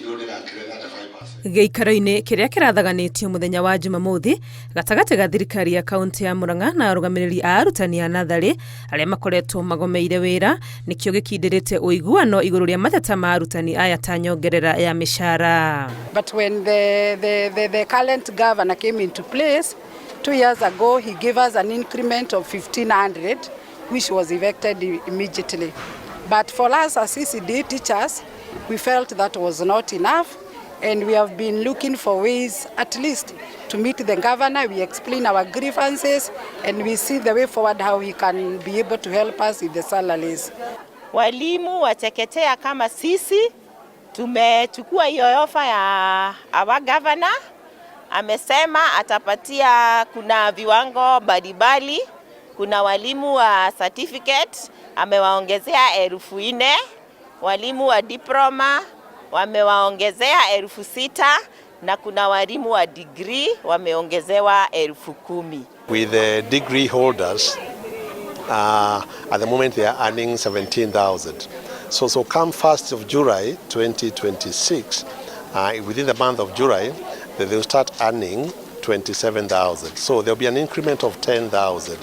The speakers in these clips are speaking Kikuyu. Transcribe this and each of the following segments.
Igũrũ ndĩrakĩrĩ 35%. Gĩikaro-inĩ kĩrĩa kĩrathaganĩtio mũthenya wa Jumamothi gatagatĩ ga thirikari ya kaunti ya Murang'a na arũgamĩrĩri a arutani a natharĩ arĩa makoretwo magomeire wĩra nĩkĩo gĩkindĩrĩte ũiguano igũrũ rĩa mateta ma arutani aya ta nyongerera ya mĩcara. But when the current governor came into place 2 years ago, he gave us an increment of 1500, which was effected immediately. But for us as ECD teachers, we felt that was not enough, and we have been looking for ways at least to meet the governor. We explain our grievances and we see the way forward, how he can be able to help us with the salaries. Walimu wa chekechea kama sisi tumechukua hiyo ofa ya our governor. Amesema atapatia, kuna viwango mbalimbali, kuna walimu wa certificate amewaongezea 4,000, walimu wa diploma wamewaongezea 6,000 na kuna walimu wa degree wameongezewa 10,000. With the degree holders, at the moment they are earning 17,000. So come 1st of July 2026, within the month of July, they will start earning 27,000. So there'll be an increment of 10,000.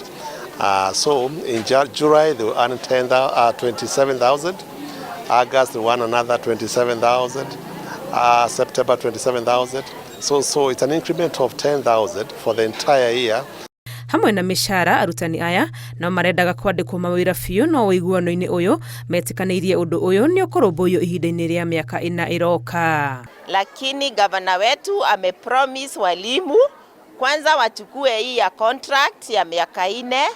So in July they will earn 10, 27,000. August they will earn another 27,000. September 27,000. So it's an increment of 10,000 for the entire year. Hamwe na mĩcara, arutani aya no marendaga kwandĩkwo mawĩra biũ, no ũiguano-inĩ ũyũ metĩkanĩirie ũndũ ũyũ nĩ ũkũrũmbũiyo ihinda-inĩ rĩa mĩaka 4 ĩroka. Lakini gavana wetu amepromise walimu kwanza wachukue hii ya contract ya miaka 4,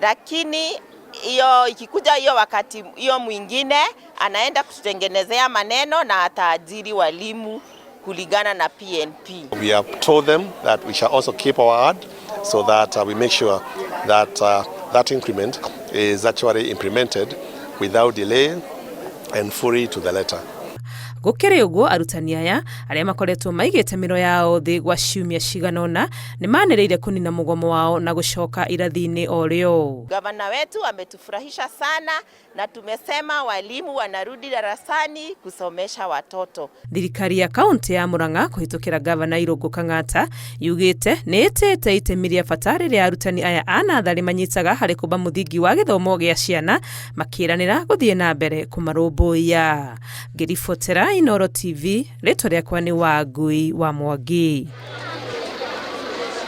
lakini hiyo ikikuja hiyo wakati hiyo mwingine anaenda kututengenezea maneno na ataajiri walimu kulingana na PNP. We have told them that we shall also keep our word so that we make sure that that increment is actually implemented without delay and fully to the letter. Gũkĩrĩ ũguo, arutani aya arĩa makoretwo maigĩte mĩro yao thĩ gwa ciumia cigana ũna nĩ manĩrĩire kũnina mũgomo wao na gũcoka irathi-inĩ o rĩo. Gavana wetu ametufurahisha sana na tumesema walimu wanarudi darasani kusomesha watoto. Thirikari ya kaunti ya Murang'a kũhĩtũkĩra gavana Irũngũ Kang'ata yugĩte nĩ ĩtĩte itemi rĩa bata rĩrĩa arutani aya a natharĩ manyitaga harĩ kũmba mũthingi wa gĩthomo gĩa ciana, makĩranĩra gũthiĩ na mbere kũmarũmbũiya. Ngĩribotera Inooro TV, rĩtwa rĩakwa nĩ Wangui wa Mwangi.